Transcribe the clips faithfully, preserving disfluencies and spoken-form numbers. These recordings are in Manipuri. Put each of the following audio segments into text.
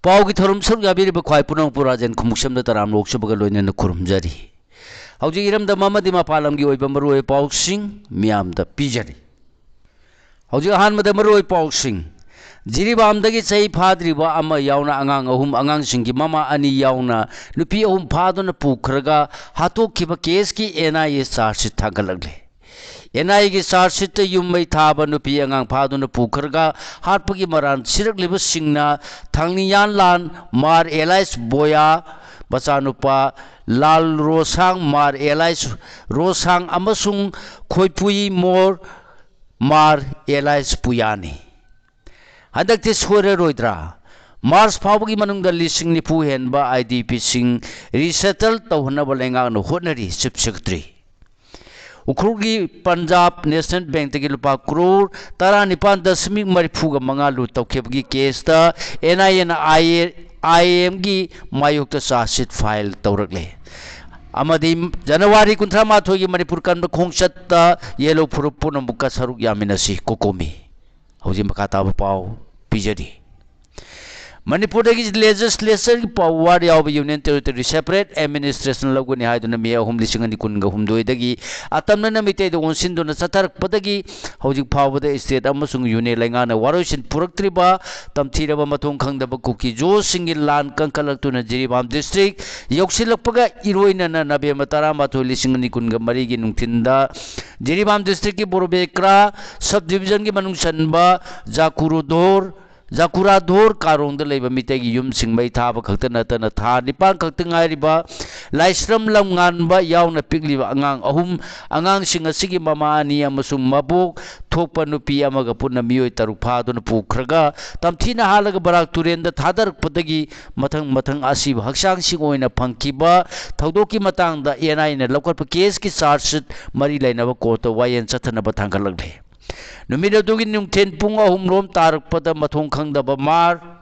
ꯄꯥꯎꯒꯤ ꯊꯧꯔꯝ ꯁꯔꯨꯛ ꯌꯥꯕꯤꯔꯤꯕ ꯈ꯭ꯋꯥꯏ ꯄꯨꯝꯅꯃꯛꯄꯨ ꯔꯥꯖꯦꯟ ꯈꯨꯃꯨꯛꯁꯝꯗ ꯇꯔꯥꯝꯅ ꯑꯣꯛꯆꯕꯒ ꯂꯣꯏꯅꯅ ꯈꯨꯔꯨꯝꯖꯔꯤ꯫ ꯍꯧꯖꯤꯛ ꯏꯔꯝꯗꯝ ꯑꯃꯗꯤ ꯃꯄꯥꯟ ꯂꯝꯒꯤ ꯑꯣꯏꯕ ꯃꯔꯨꯑꯣꯏꯕ ꯄꯥꯎꯁꯤꯡ ꯃꯤꯌꯥꯝꯗ ꯄꯤꯖꯔꯤ꯫ ꯍꯧꯖꯤꯛ ꯑꯍꯥꯟꯕꯗ ꯃꯔꯨꯑꯣꯏꯕ ꯄꯥꯎꯁꯤꯡ꯫ ꯖꯤꯔꯤꯕꯥꯝꯗꯒꯤ ꯆꯍꯤ ꯐꯥꯗ꯭ꯔꯤꯕ ꯑꯃ ꯌꯥꯎꯅ ꯑꯉꯥꯡ ꯑꯍꯨꯝ, ꯑꯉꯥꯡꯁꯤꯡꯒꯤ ꯃꯃꯥ ꯑꯅꯤ ꯌꯥꯎꯅ ꯅꯨꯄꯤ ꯑꯍꯨꯝ ꯐꯥꯗꯨꯅ ꯄꯨꯈ꯭ꯔꯒ ꯍꯥꯠꯇꯣꯛꯈꯤꯕ ꯀꯦꯁꯀꯤ N I A charge sheet ꯊꯥꯡꯒꯠꯂꯛꯂꯦ꯫ ꯑꯦꯟ ꯑꯥꯏ ꯑꯦꯒꯤ ꯆꯥꯔꯖ ꯁꯤꯠꯇ ꯌꯨꯝ ꯃꯩ ꯊꯥꯕ ꯅꯨꯄꯤ ꯑꯉꯥꯡ ꯐꯥꯗꯨꯅ ꯄꯨꯈ꯭ꯔꯒ ꯍꯥꯠꯄꯒꯤ ꯃꯔꯥꯜ ꯁꯤꯔꯛꯂꯤꯕꯁꯤꯡꯅ ꯊꯥꯡꯅꯤꯌꯥꯟꯂꯥꯟ ꯃꯥꯔ ꯑꯦꯂꯥꯏꯁ ꯕꯣꯌꯥ, ꯃꯆꯥꯅꯨꯄꯥ ꯂꯥꯜ ꯔꯣꯁꯥꯡ ꯃꯥꯔ ꯑꯦꯂꯥꯏꯁ ꯔꯣꯁꯥꯡ ꯑꯃꯁꯨꯡ ꯈꯣꯏꯄꯨꯏ ꯃꯣꯔ ꯃꯥꯔ ꯑꯦꯂꯥꯏꯁ ꯄꯨꯌꯥꯅꯤ꯫ ꯍꯟꯗꯛꯇꯤ ꯁꯣꯏꯔꯔꯣꯏꯗ꯭ꯔꯥ? ꯃꯥꯔꯆ ꯐꯥꯎꯕꯒꯤ ꯃꯅꯨꯡꯗ ꯂꯤꯁꯤꯡ ꯅꯤꯐꯨ ꯍꯦꯟꯕ ꯑꯥꯏ ꯗꯤ ꯄꯤꯁꯤꯡ ꯔꯤꯁꯦꯇꯜ ꯇꯧꯍꯟꯅꯕ ꯂꯩꯉꯥꯛꯅ ꯍꯣꯠꯅꯔꯤ, ꯆꯤꯐ ꯁꯦꯀ꯭ꯔꯦꯇꯔꯤ꯫ ꯎꯈ꯭ꯔꯨꯜꯒꯤ ꯄꯟꯖꯥꯕ ꯅꯦꯁꯅꯦꯜ ꯕꯦꯡꯛꯇꯒꯤ ꯂꯨꯄꯥ ꯀ꯭ꯔꯣꯔ ꯇꯔꯥꯅꯤꯄꯥꯟ ꯗꯁꯃꯤꯛ ꯃꯔꯤꯐꯨꯒ ꯃꯉꯥ ꯂꯨꯠ ꯇꯧꯈꯤꯕꯒꯤ ꯀꯦꯁꯇ ꯑꯦꯟ ꯑꯥꯏ ꯑꯦꯅ ꯑꯥꯏ ꯑꯦ ꯑꯦꯝꯒꯤ ꯃꯥꯌꯣꯛꯇ ꯆꯥꯔꯖ ꯁꯤꯠ ꯐꯥꯏꯜ ꯇꯧꯔꯛꯂꯦ꯫ ꯑꯃꯗꯤ ꯖꯅꯋꯥꯔꯤ ꯀꯨꯟꯊ꯭ꯔꯥ ꯃꯥꯊꯣꯏꯒꯤ ꯃꯅꯤꯄꯨꯔ ꯀꯟꯕ ꯈꯣꯡꯆꯠꯇ ꯌꯦꯜꯍꯧ ꯐꯨꯔꯨꯞ ꯄꯨꯝꯅꯃꯛꯀ ꯁꯔꯨꯛ ꯌꯥꯃꯤꯟꯅꯁꯤ, ꯀꯣꯀꯣꯃꯤ꯫ ꯍꯧꯖꯤꯛ ꯃꯈꯥ ꯇꯥꯕ ꯄꯥꯎ ꯄꯤꯖꯔꯤ꯫ ꯃꯅꯤꯄꯨꯔꯗꯒꯤ ꯂꯦꯖꯤꯁꯂꯦꯆꯔꯒꯤ ꯄꯥꯋꯔ ꯌꯥꯎꯕ ꯌꯨꯅꯤꯌꯟ ꯇꯦꯔꯤꯇꯣꯔꯤ ꯁꯦꯄꯔꯦꯠ ꯑꯦꯗꯃꯤꯅꯤꯁꯇ꯭ꯔꯦꯁꯟ ꯂꯧꯒꯅꯤ ꯍꯥꯏꯗꯨꯅ ꯃꯦ ꯑꯍꯨꯝ, ꯂꯤꯁꯤꯡ ꯑꯅꯤ ꯀꯨꯟꯒ ꯍꯨꯝꯗꯣꯏꯗꯒꯤ ꯑꯇꯝꯅꯅ ꯃꯤꯇꯩꯗ ꯑꯣꯟꯁꯤꯟꯗꯨꯅ ꯆꯠꯊꯔꯛꯄꯗꯒꯤ ꯍꯧꯖꯤꯛ ꯐꯥꯎꯕꯗ ꯁ꯭ꯇꯦꯠ ꯑꯃꯁꯨꯡ ꯌꯨꯅꯤꯌꯟ ꯂꯩꯉꯥꯛꯅ ꯋꯥꯔꯣꯏꯁꯤꯟ ꯄꯨꯔꯛꯇ꯭ꯔꯤꯕ ꯇꯝꯊꯤꯔꯕ ꯃꯊꯣꯡ ꯈꯪꯗꯕ ꯀꯨꯀꯤ ꯖꯣꯁꯤꯡꯒꯤ ꯂꯥꯟ ꯀꯟꯈꯠꯂꯛꯇꯨꯅ ꯖꯤꯔꯤꯕꯥꯝ ꯗꯤꯁꯇ꯭ꯔꯤꯛ ꯌꯧꯁꯤꯜꯂꯛꯄꯒ ꯏꯔꯣꯏꯅꯅ ꯅꯕꯦꯝꯕꯔ ꯇꯔꯥꯃꯥꯊꯣꯏ, ꯂꯤꯁꯤꯡ ꯑꯅꯤ ꯀꯨꯟꯒ ꯃꯔꯤꯒꯤ ꯅꯨꯡꯊꯤꯟꯗ ꯖꯤꯔꯤꯕꯥꯝ ꯗꯤꯁꯇ꯭ꯔꯤꯛꯀꯤ ꯕꯣꯔꯣꯕꯦꯀ꯭ꯔꯥ ꯁꯕ ꯗꯤꯕꯤꯖꯟꯒꯤ ꯃꯅꯨꯡ ꯆꯟꯕ ꯖꯥꯀꯨꯔꯨꯗꯣꯔ ꯖꯥꯀꯨꯔꯥꯙꯣꯔ ꯀꯥꯔꯣꯡꯗ ꯂꯩꯕ ꯃꯤꯇꯩꯒꯤ ꯌꯨꯝꯁꯤꯡ ꯃꯩ ꯊꯥꯕ ꯈꯛꯇ ꯅꯠꯇꯅ ꯊꯥ ꯅꯤꯄꯥꯟ ꯈꯛꯇ ꯉꯥꯏꯔꯤꯕ ꯂꯥꯏꯁ꯭ꯔꯝ ꯂꯝꯉꯥꯟꯕ ꯌꯥꯎꯅ ꯄꯤꯛꯂꯤꯕ ꯑꯉꯥꯡ ꯑꯍꯨꯝ, ꯑꯉꯥꯡꯁꯤꯡ ꯑꯁꯤꯒꯤ ꯃꯃꯥ ꯑꯅꯤ ꯑꯃꯁꯨꯡ ꯃꯕꯣꯛ ꯊꯣꯛꯄ ꯅꯨꯄꯤ ꯑꯃꯒ ꯄꯨꯟꯅ ꯃꯤꯑꯣꯏ ꯇꯔꯨꯛ ꯐꯥꯗꯨꯅ ꯄꯨꯈ꯭ꯔꯒ ꯇꯝꯊꯤꯅ ꯍꯥꯠꯂꯒ ꯕꯔꯥꯛ ꯇꯨꯔꯦꯟꯗ ꯊꯥꯗꯔꯛꯄꯗꯒꯤ ꯃꯊꯪ ꯃꯊꯪ ꯑꯁꯤꯕ ꯍꯛꯆꯥꯡꯁꯤꯡ ꯑꯣꯏꯅ ꯐꯪꯈꯤꯕ ꯊꯧꯗꯣꯛꯀꯤ ꯃꯇꯥꯡꯗ ꯑꯦꯟ ꯑꯥꯏ ꯑꯦꯅ ꯂꯧꯈꯠꯄ ꯀꯦꯁꯀꯤ ꯆꯥꯔꯖ ꯁꯤꯠ ꯃꯔꯤ ꯂꯩꯅꯕ ꯀꯣꯔꯠꯇ ꯋꯥꯌꯦꯜ ꯆꯠꯊꯅꯕ ꯊꯥꯡꯒꯠꯂꯛꯂꯦ꯫ ꯅꯨꯃꯤꯠ ꯑꯗꯨꯒꯤ ꯅꯨꯡꯊꯤꯜ ꯄꯨꯡ ꯑꯍꯨꯝ ꯔꯣꯝ ꯇꯥꯔꯛꯄꯗ ꯃꯊꯣꯡ ꯈꯪꯗꯕ ꯃꯥꯔ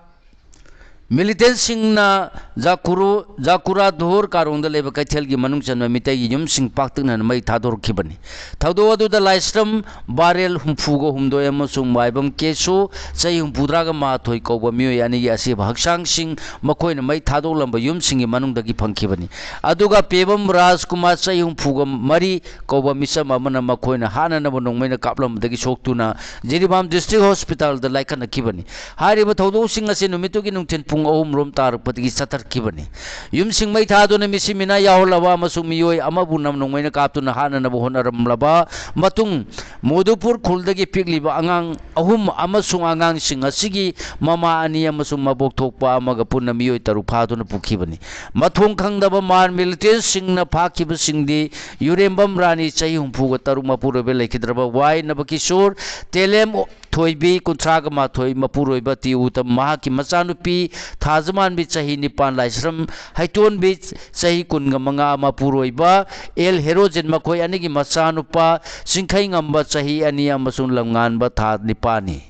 Militantꯁꯤꯡꯅ ꯖꯥꯀꯨꯔꯨ, ꯖꯥꯀꯨꯔꯥ ꯙꯣꯔ ꯀꯥꯔꯣꯡꯗ ꯂꯩꯕ ꯀꯩꯊꯦꯜꯒꯤ ꯃꯅꯨꯡ ꯆꯟꯕ ꯃꯤꯇꯩꯒꯤ ꯌꯨꯝꯁꯤꯡ ꯄꯥꯛꯇꯛꯅꯅ ꯃꯩ ꯊꯥꯗꯣꯔꯛꯈꯤꯕꯅꯤ꯫ ꯊꯧꯗꯣꯛ ꯑꯗꯨꯗ ꯂꯥꯏꯁ꯭ꯔꯝ ꯕꯥꯔꯦꯜ ꯍꯨꯝꯐꯨꯒ ꯍꯨꯝꯗꯣꯏ ꯑꯃꯁꯨꯡ ꯃꯥꯏꯕꯝ ꯀꯦꯁꯨ ꯆꯍꯤ ꯍꯨꯝꯐꯨꯇꯔꯥꯒ ꯃꯥꯊꯣꯏ ꯀꯧꯕ ꯃꯤꯑꯣꯏ ꯑꯅꯤꯒꯤ ꯑꯁꯤꯕ ꯍꯛꯆꯥꯡꯁꯤꯡ ꯃꯈꯣꯏꯅ ꯃꯩ ꯊꯥꯗꯣꯛꯂꯝꯕ ꯌꯨꯝꯁꯤꯡꯒꯤ ꯃꯅꯨꯡꯗꯒꯤ ꯐꯪꯈꯤꯕꯅꯤ꯫ ꯑꯗꯨꯒ ꯄꯦꯕꯝ ꯔꯥꯖꯀꯨꯃꯥꯔ ꯆꯍꯤ ꯍꯨꯝꯐꯨꯒ ꯃꯔꯤ ꯀꯧꯕ ꯃꯤꯆꯝ ꯑꯃꯅ ꯃꯈꯣꯏꯅ ꯍꯥꯠꯅꯅꯕ ꯅꯣꯡꯃꯩꯅ ꯀꯥꯞꯂꯝꯕꯗꯒꯤ ꯁꯣꯛꯇꯨꯅ ꯖꯤꯔꯤꯕꯥꯝ ꯗꯤꯁꯇ꯭ꯔꯤꯛ ꯍꯣꯁꯄꯤꯇꯥꯜꯗ ꯂꯥꯏꯀꯠꯅꯈꯤꯕꯅꯤ꯫ ꯍꯥꯏꯔꯤꯕ ꯊꯧꯗꯣꯛꯁꯤꯡ ꯑꯁꯤ ꯅꯨꯃꯤꯠꯇꯨꯒꯤ ꯅꯨꯡꯊꯤꯜ ꯄꯨꯡ ꯑꯍꯨꯝ ꯔꯣꯝ ꯇꯥꯔꯛꯄꯗꯒꯤ ꯆꯠꯊꯔꯛꯈꯤꯕꯅꯤ꯫ ꯌꯨꯝꯁꯤꯡ ꯃꯩ ꯊꯥꯗꯨꯅ ꯃꯤꯁꯤ ꯃꯤꯅꯥ ꯌꯥꯎꯍꯜꯂꯕ ꯑꯃꯁꯨꯡ ꯃꯤꯑꯣꯏ ꯑꯃꯕꯨ ꯅꯝ ꯅꯣꯡꯃꯩꯅ ꯀꯥꯞꯇꯨꯅ ꯍꯥꯠꯅꯅꯕ ꯍꯣꯠꯅꯔꯝꯂꯕ ꯃꯇꯨꯡ, ꯃꯣꯗꯨꯄꯨꯔ ꯈꯨꯜꯗꯒꯤ ꯄꯤꯛꯂꯤꯕ ꯑꯉꯥꯡ ꯑꯍꯨꯝ ꯑꯃꯁꯨꯡ ꯑꯉꯥꯡꯁꯤꯡ ꯑꯁꯤꯒꯤ ꯃꯃꯥ ꯑꯅꯤ ꯑꯃꯁꯨꯡ ꯃꯕꯣꯛ ꯊꯣꯛꯄ ꯑꯃꯒ ꯄꯨꯟꯅ ꯃꯤꯑꯣꯏ ꯇꯔꯨꯛ ꯐꯥꯗꯨꯅ ꯄꯨꯈꯤꯕꯅꯤ꯫ ꯃꯊꯣꯡ ꯈꯪꯗꯕ ꯃꯥꯔ ꯃꯤꯂꯤꯇꯦꯟꯁꯤꯡꯅ ꯐꯥꯈꯤꯕꯁꯤꯡꯗꯤ ꯌꯨꯔꯦꯝꯕꯝ ꯔꯥꯅꯤ ꯆꯍꯤ ꯍꯨꯝꯐꯨꯒ ꯇꯔꯨꯛ ꯃꯄꯨꯔꯣꯏꯕ ꯂꯩꯈꯤꯗ꯭ꯔꯕ ꯋꯥꯏ ꯅꯕꯀꯤꯁꯣꯔ, ꯇꯦꯂꯦꯝ ꯊꯣꯏꯕꯤ ꯀꯨꯟꯊ꯭ꯔꯥꯒ ꯃꯥꯊꯣꯏ ꯃꯄꯨꯔꯣꯏꯕ ꯇꯤ ꯎꯇꯝ, ꯃꯍꯥꯛꯀꯤ ꯃꯆꯥꯅꯨꯄꯤ ꯊꯥꯖꯃꯥꯟꯕꯤ ꯆꯍꯤ ꯅꯤꯄꯥꯟ, ꯂꯥꯏꯁ꯭ꯔꯝ ꯍꯩꯇꯣꯟꯕꯤ ꯆꯍꯤ ꯀꯨꯟꯒ ꯃꯉꯥ ꯃꯄꯨꯔꯣꯏꯕ ꯑꯦꯜ ꯍꯦꯔꯣꯖꯤꯟ, ꯃꯈꯣꯏ ꯑꯅꯤꯒꯤ ꯃꯆꯥꯅꯨꯄꯥ ꯆꯤꯡꯈꯩꯉꯝꯕ ꯆꯍꯤ ꯑꯅꯤ ꯑꯃꯁꯨꯡ ꯂꯝꯉꯥꯟꯕ ꯊꯥ ꯅꯤꯄꯥꯟꯅꯤ꯫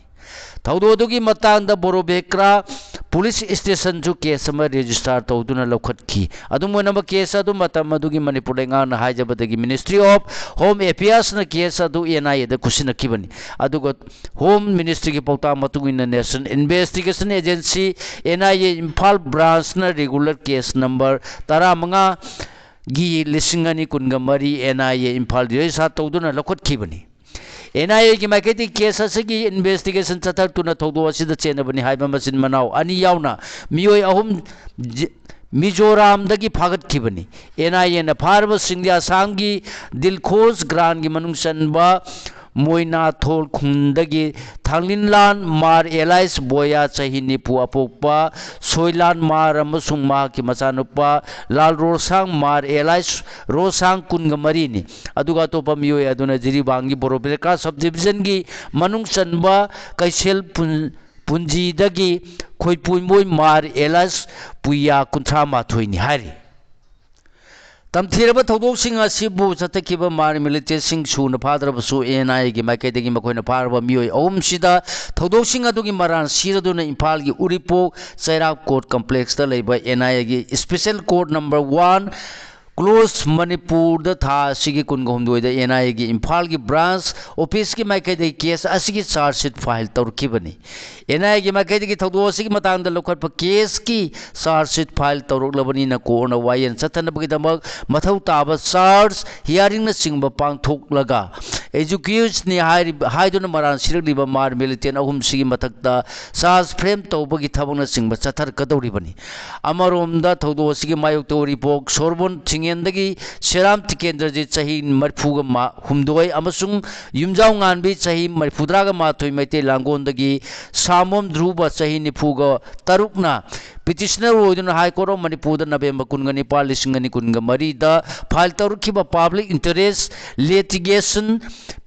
ꯊꯧꯗꯣꯛ ꯑꯗꯨꯒꯤ ꯃꯇꯥꯡꯗ ꯕꯣꯔꯣꯕꯦꯀ꯭ꯔꯥ ꯄꯨꯂꯤꯁ ꯁ꯭ꯇꯦꯁꯟꯁꯨ ꯀꯦꯁ ꯑꯃ ꯔꯦꯖꯤꯁꯇꯥꯔ ꯇꯧꯗꯨꯅ ꯂꯧꯈꯠꯈꯤ꯫ ꯑꯗꯨꯝ ꯑꯣꯏꯅꯃꯛ, ꯀꯦꯁ ꯑꯗꯨ ꯃꯇꯝ ꯑꯗꯨꯒꯤ ꯃꯅꯤꯄꯨꯔ ꯂꯩꯉꯥꯛꯅ ꯍꯥꯏꯖꯕꯗꯒꯤ Ministry of Home Affairsꯅ ꯀꯦꯁ ꯑꯗꯨ ꯑꯦꯟ ꯑꯥꯏ ꯑꯦꯗ ꯈꯨꯠꯁꯤꯟꯅꯈꯤꯕꯅꯤ꯫ ꯑꯗꯨꯒ ꯍꯣꯝ ꯃꯤꯅꯤꯁꯇ꯭ꯔꯤꯒꯤ ꯄꯥꯎꯇꯥꯛ ꯃꯇꯨꯡ ꯏꯟꯅ National Investigation Agency, N I A, Imphal ꯕ꯭ꯔꯥꯟꯁꯅ ꯔꯤꯒꯨꯂꯔ ꯀꯦꯁ ꯅꯝꯕꯔ ꯇꯔꯥꯃꯉꯥꯒꯤ ꯂꯤꯁꯤꯡ ꯑꯅꯤ ꯀꯨꯟꯒ ꯃꯔꯤ N I A Imphal register ꯇꯧꯗꯨꯅ ꯂꯧꯈꯠꯈꯤꯕꯅꯤ꯫ ꯑꯦꯟ ꯑꯥꯏ ꯑꯦꯒꯤ ꯃꯥꯏꯀꯩꯗꯒꯤ ꯀꯦꯁ ꯑꯁꯤꯒꯤ ꯏꯟꯚꯦꯁꯇꯤꯒꯦꯁꯟ ꯆꯠꯊꯔꯛꯇꯨꯅ ꯊꯧꯗꯣꯛ ꯑꯁꯤꯗ ꯆꯦꯟꯅꯕꯅꯤ ꯍꯥꯏꯕ ꯃꯆꯤꯟ ꯃꯅꯥꯎ ꯑꯅꯤ ꯌꯥꯎꯅ ꯃꯤꯑꯣꯏ ꯑꯍꯨꯝ ꯖꯤ-, ꯃꯤꯖꯣꯔꯥꯝꯗꯒꯤ ꯐꯥꯒꯠꯈꯤꯕꯅꯤ꯫ ꯑꯦꯟ ꯑꯥꯏ ꯑꯦꯅ ꯐꯥꯔꯕꯁꯤꯡꯗꯤ ꯑꯁꯥꯝꯒꯤ ꯗꯤꯜꯈꯣꯖ ꯒ꯭ꯔꯥꯟꯒꯤ ꯃꯅꯨꯡ ꯆꯟꯕ ꯃꯣꯏꯅꯥꯊꯣꯜ ꯈꯨꯟꯗꯒꯤ ꯊꯥꯡꯂꯤꯟꯂꯥꯟ ꯃꯥꯔ ꯑꯦꯂꯥꯏꯁ ꯕꯣꯌꯥ, ꯆꯍꯤ ꯅꯤꯐꯨ ꯑꯄꯣꯛꯄ ꯁꯣꯏꯂꯥꯟ ꯃꯥꯔ ꯑꯃꯁꯨꯡ ꯃꯍꯥꯛꯀꯤ ꯃꯆꯥꯅꯨꯄꯥ ꯂꯥꯜ ꯔꯣꯁꯥꯡ ꯃꯥꯔ ꯑꯦꯂꯥꯏꯁ ꯔꯣꯁꯥꯡ, ꯀꯨꯟꯒ ꯃꯔꯤꯅꯤ꯫ ꯑꯗꯨꯒ ꯑꯇꯣꯞꯄ ꯃꯤꯑꯣꯏ ꯑꯗꯨꯅ ꯖꯤꯔꯤꯕꯥꯝꯒꯤ ꯕꯣꯔꯣꯕꯦꯀ꯭ꯔꯥ ꯁꯕ ꯗꯤꯕꯤꯖꯟꯒꯤ ꯃꯅꯨꯡ ꯆꯟꯕ ꯀꯩꯁꯦꯜ ꯄꯨꯟ-, ꯄꯨꯟꯖꯤꯗꯒꯤ ꯈꯣꯏꯄꯨꯏꯃꯣꯏ ꯃꯥꯔ ꯑꯦꯂꯥꯏꯁ ꯄꯨꯌꯥ, ꯀꯨꯟꯊ꯭ꯔꯥ ꯃꯥꯊꯣꯏꯅꯤ ꯍꯥꯏꯔꯤ꯫ ꯇꯝꯊꯤꯔꯕ ꯊꯧꯗꯣꯛꯁꯤꯡ ꯑꯁꯤꯕꯨ ꯆꯠꯊꯈꯤꯕ ꯃꯥꯔ ꯃꯤꯂꯤꯇꯦꯟꯁꯤꯡ ꯁꯨꯅ ꯐꯥꯗ꯭ꯔꯕꯁꯨ, ꯑꯦꯟ ꯑꯥꯏ ꯑꯦꯒꯤ ꯃꯥꯏꯀꯩꯗꯒꯤ ꯃꯈꯣꯏꯅ ꯐꯥꯔꯕ ꯃꯤꯑꯣꯏ ꯑꯍꯨꯝꯁꯤꯗ ꯊꯧꯗꯣꯛꯁꯤꯡ ꯑꯗꯨꯒꯤ ꯃꯔꯥꯜ ꯁꯤꯔꯗꯨꯅ ꯏꯝꯐꯥꯜꯒꯤ ꯎꯔꯤꯄꯣꯛ ꯆꯩꯔꯥꯛ ꯀꯣꯔꯠ ꯀꯝꯄ꯭ꯂꯦꯛꯁꯇ ꯂꯩꯕ ꯑꯦꯟ ꯑꯥꯏ ꯑꯦꯒꯤ special court number one close ꯃꯅꯤꯄꯨꯔꯗ ꯊꯥ ꯑꯁꯤꯒꯤ ꯀꯨꯟꯒ ꯍꯨꯝꯗꯣꯏꯗ ꯑꯦꯟ ꯑꯥꯏ ꯑꯦꯒꯤ ꯏꯝꯐꯥꯜꯒꯤ ꯕ꯭ꯔꯥꯟꯁ ꯑꯣꯐꯤꯁꯀꯤ ꯃꯥꯏꯀꯩꯗꯒꯤ ꯀꯦꯁ ꯑꯁꯤꯒꯤ charge seat file ꯇꯧꯔꯛꯈꯤꯕꯅꯤ꯫ And I ꯑꯦꯒꯤ ꯃꯥꯏꯀꯩꯗꯒꯤ ꯊꯧꯗꯣꯛ ꯑꯁꯤꯒꯤ ꯃꯇꯥꯡꯗ ꯂꯧꯈꯠꯄ ꯀꯦꯁꯀꯤ ꯆꯥꯔꯖ ꯁꯤꯠ ꯐꯥꯏꯜ ꯇꯧꯔꯛꯂꯕꯅꯤꯅ, ꯀꯣꯔꯠꯅ ꯋꯥꯌꯦꯜ ꯆꯠꯊꯅꯕꯒꯤꯗꯃꯛ ꯃꯊꯧ ꯇꯥꯕ ꯆꯥꯔꯖ ꯍꯤꯌꯥꯔꯤꯡꯅꯆꯤꯡꯕ ꯄꯥꯡꯊꯣꯛꯂꯒ, ꯑꯦꯖꯨꯀ꯭ꯌꯨꯁꯅꯤ ꯍꯥꯏꯔꯤꯕ, ꯍꯥꯏꯗꯨꯅ ꯃꯔꯥꯜ ꯁꯤꯔꯛꯂꯤꯕ ꯃꯥꯔ ꯃꯤꯂꯤꯇꯦꯟ ꯑꯍꯨꯝꯁꯤꯒꯤ ꯃꯊꯛꯇ ꯆꯥꯔꯖ ꯐ꯭ꯔꯦꯝ ꯇꯧꯕꯒꯤ ꯊꯕꯛꯅꯆꯤꯡꯕ ꯆꯠꯊꯔꯛꯀꯗꯧꯔꯤꯕꯅꯤ꯫ ꯑꯃꯔꯣꯝꯗ, ꯊꯧꯗꯣꯛ ꯑꯁꯤꯒꯤ ꯃꯥꯌꯣꯛꯇ ꯎꯔꯤꯄꯣꯛ ꯁꯣꯔꯕꯣꯟ ꯊꯤꯡꯉꯦꯟꯗꯒꯤ ꯁꯦꯔꯥꯝ ꯇꯤꯀꯦꯟꯗ꯭ꯔꯖꯤꯠ, ꯆꯍꯤ ꯃꯔꯤꯐꯨꯒ ꯃꯥ-, ꯍꯨꯝꯗꯣꯏ, ꯑꯃꯁꯨꯡ ꯌꯨꯝꯖꯥꯎ ꯉꯥꯟꯕꯤ, ꯆꯍꯤ ꯃꯔꯤꯐꯨꯇꯔꯥꯒ ꯃꯥꯊꯣꯏ, ꯃꯩꯇꯩ ꯂꯥꯡꯒꯣꯜꯗꯒꯤ ꯁꯥꯃꯣꯝ ꯙ꯭ꯔꯨꯕ, ꯆꯍꯤ ꯅꯤꯐꯨꯒ ꯇꯔꯨꯛꯅ ꯄꯤꯇꯤꯁꯅꯔ ꯑꯣꯏꯗꯨꯅ ꯍꯥꯏ ꯀꯣꯔꯠ ꯑꯣꯐ ꯃꯅꯤꯄꯨꯔꯗ ꯅꯕꯦꯝꯕꯔ ꯀꯨꯟꯒ ꯅꯤꯄꯥꯜ, ꯂꯤꯁꯤꯡ ꯑꯅꯤ ꯀꯨꯟꯒ ꯃꯔꯤꯗ ꯐꯥꯏꯜ ꯇꯧꯔꯛꯈꯤꯕ public interest litigation,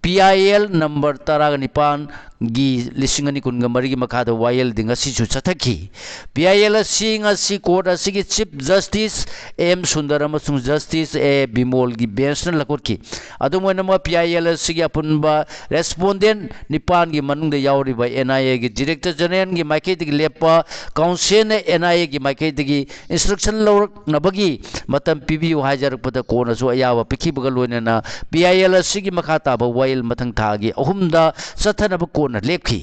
P I L number ꯇꯔꯥꯒ ꯅꯤꯄꯥꯟꯒꯤ ꯂꯤꯁꯤꯡ ꯑꯅꯤ ꯀꯨꯟꯒ ꯃꯔꯤꯒꯤ ꯃꯈꯥꯗ ꯋꯥꯌꯦꯜꯗꯤ ꯉꯁꯤꯁꯨ ꯆꯠꯊꯈꯤ꯫ ꯄꯤ ꯑꯥꯏ ꯑꯦꯜ ꯑꯁꯤ ꯉꯁꯤ ꯀꯣꯔꯠ ꯑꯁꯤꯒꯤ ꯆꯤꯐ ꯖꯁꯇꯤꯁ ꯑꯦꯝ ꯁꯨꯟꯗꯔ ꯑꯃꯁꯨꯡ ꯖꯁꯇꯤꯁ ꯑꯦ ꯕꯤꯃꯣꯜꯒꯤ ꯕꯦꯟꯁꯅ ꯂꯧꯈꯠꯈꯤ꯫ ꯑꯗꯨꯝ ꯑꯣꯏꯅꯃꯛ, ꯄꯤ ꯑꯥꯏ ꯑꯦꯜ ꯑꯁꯤꯒꯤ ꯑꯄꯨꯟꯕ ꯔꯦꯁꯄꯣꯟꯗꯦꯟ ꯅꯤꯄꯥꯟꯒꯤ ꯃꯅꯨꯡꯗ ꯌꯥꯎꯔꯤꯕ ꯑꯦꯟ ꯑꯥꯏ ꯑꯦꯒꯤ ꯗꯤꯔꯦꯛꯇꯔ ꯖꯦꯅꯔꯦꯜꯒꯤ ꯃꯥꯏꯀꯩꯗꯒꯤ ꯂꯦꯞꯄ ꯀꯥꯎꯟꯁꯤꯜꯅ ꯑꯦꯟ ꯑꯥꯏ ꯑꯦꯒꯤ ꯃꯥꯏꯀꯩꯗꯒꯤ ꯏꯟꯁꯇ꯭ꯔꯛꯁꯟ ꯂꯧꯔꯛꯅꯕꯒꯤ ꯃꯇꯝ ꯄꯤꯕꯤꯌꯨ ꯍꯥꯏꯖꯔꯛꯄꯗ, ꯀꯣꯔꯠꯅꯁꯨ ꯑꯌꯥꯕ ꯄꯤꯈꯤꯕꯒ ꯂꯣꯏꯅꯅ ꯄꯤ ꯑꯥꯏ ꯑꯦꯜ ꯑꯁꯤꯒꯤ ꯃꯈꯥ ꯇꯥꯕ ꯋꯥꯌꯦꯜ ꯃꯊꯪ ꯊꯥꯒꯤ ꯑꯍꯨꯝꯗ ꯆꯠꯊꯅꯕ ꯀꯣꯔꯠꯅ ꯂꯦꯞꯈꯤ꯫